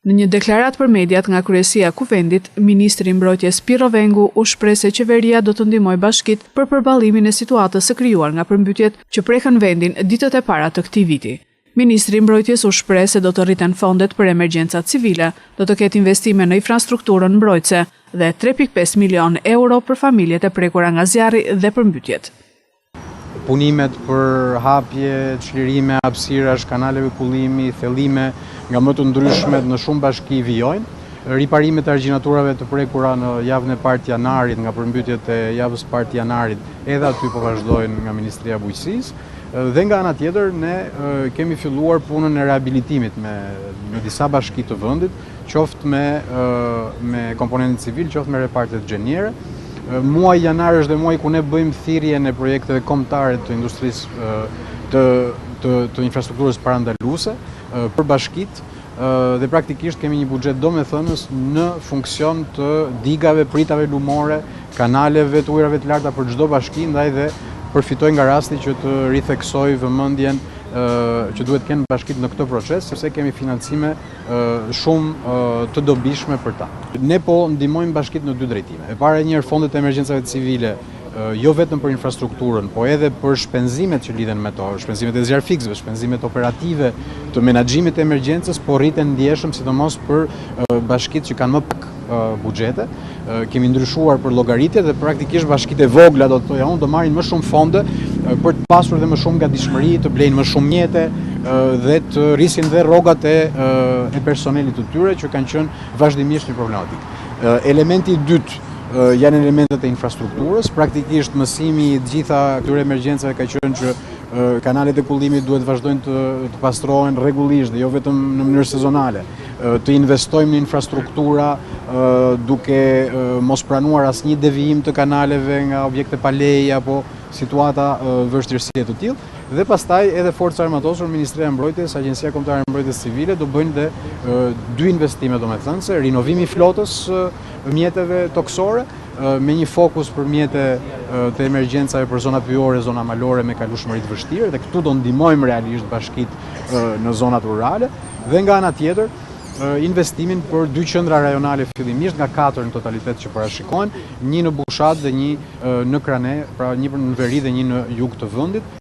Në një deklaratë për mediat nga Kryesia e Kuvendit, ministri i Mbrojtjes Pirro Vengu u shpreh se qeveria do të ndihmojë bashkitë për përballimin e situatës së krijuar nga përmbytjet që prekën vendin ditët e para të këtij viti. Ministri i Mbrojtjes u shpreh se do të rriten fondet për emergjencat civile, do të ketë investime në infrastrukturën mbrojtëse dhe 3,5 milionë euro për familjet e prekura nga zjarri dhe përmbytjet. Punimet për hapje, çlirime hapësirash, kanaleve kullimi, thellime nga më të ndryshmet në shumë bashki vijojnë. Riparimet e argjinaturave të prekura në javën e parë të janarit nga përmbytjet e javës së parë të janarit edhe aty po vazhdojnë nga Ministria e Bujqësisë. Dhe nga ana tjetër ne kemi filluar punën e rehabilitimit me në disa bashki të vendit, qoftë me me komponentin civil, qoftë me repartet xheniere. Muaji janar është dhe muaji ku ne bëjmë thirrjen e projekteve kombëtare të industrisë të të të infrastrukturës parandaluese për bashkitë dhe praktikisht kemi një buxhet domethënës në funksion të digave, pritave lumore, kanaleve të ujërave të larta për çdo bashki, ndaj dhe përfitoj nga rasti që të ritheksoj vëmendjen që duhet të kenë bashkitë në këtë proces, sepse kemi financime shumë të dobishme për ta. Ne po ndihmojmë bashkitë në dy drejtime. E para një herë fondet e emergjencave civile jo vetëm për infrastrukturën, po edhe për shpenzimet që lidhen me to, shpenzimet e zjarrfikësve, shpenzimet operative të menaxhimit të emergjencës po rriten ndjeshëm, sidomos për bashkitë që kanë më pak buxhete. Kemi ndryshuar përllogaritjet dhe praktikisht bashkitë e vogla, do të thoja unë, do marrin më shumë fonde për të pasur dhe më shumë gatishmëri, të blejnë më shumë mjete dhe të rrisin dhe rrogat e e personelit të tyre që kanë qenë vazhdimisht një problematikë. Elementi i dytë janë elementet e infrastrukturës, praktikisht mësimi i të gjitha këtyre emergjencave ka qenë që kanalet e kullimit duhet të vazhdojnë të, të pastrohen rregullisht dhe jo vetëm në mënyrë sezonale. Të investojmë në infrastruktura duke mos pranuar asnjë devijim të kanaleve nga objekte pa leje apo situata vështirësie të tillë. Dhe pastaj edhe Forca e Armatosur, Ministria e Mbrojtjes, Agjencia Kombëtare e Mbrojtjes Civile do bëjnë dhe dy investime domethënëse, rinovimi i flotës mjeteve tokësore me një fokus për mjete të emergjencave për zona pyjore, zona malore me kalueshmëri të vështirë dhe këtu do ndihmojmë realisht bashkitë në zonat rurale dhe nga ana tjetër investimin për dy qendra rajonale fillimisht nga katër në totalitet që parashikohen, një në Bushat dhe një në Krane, pra një në veri dhe një në jug të vendit.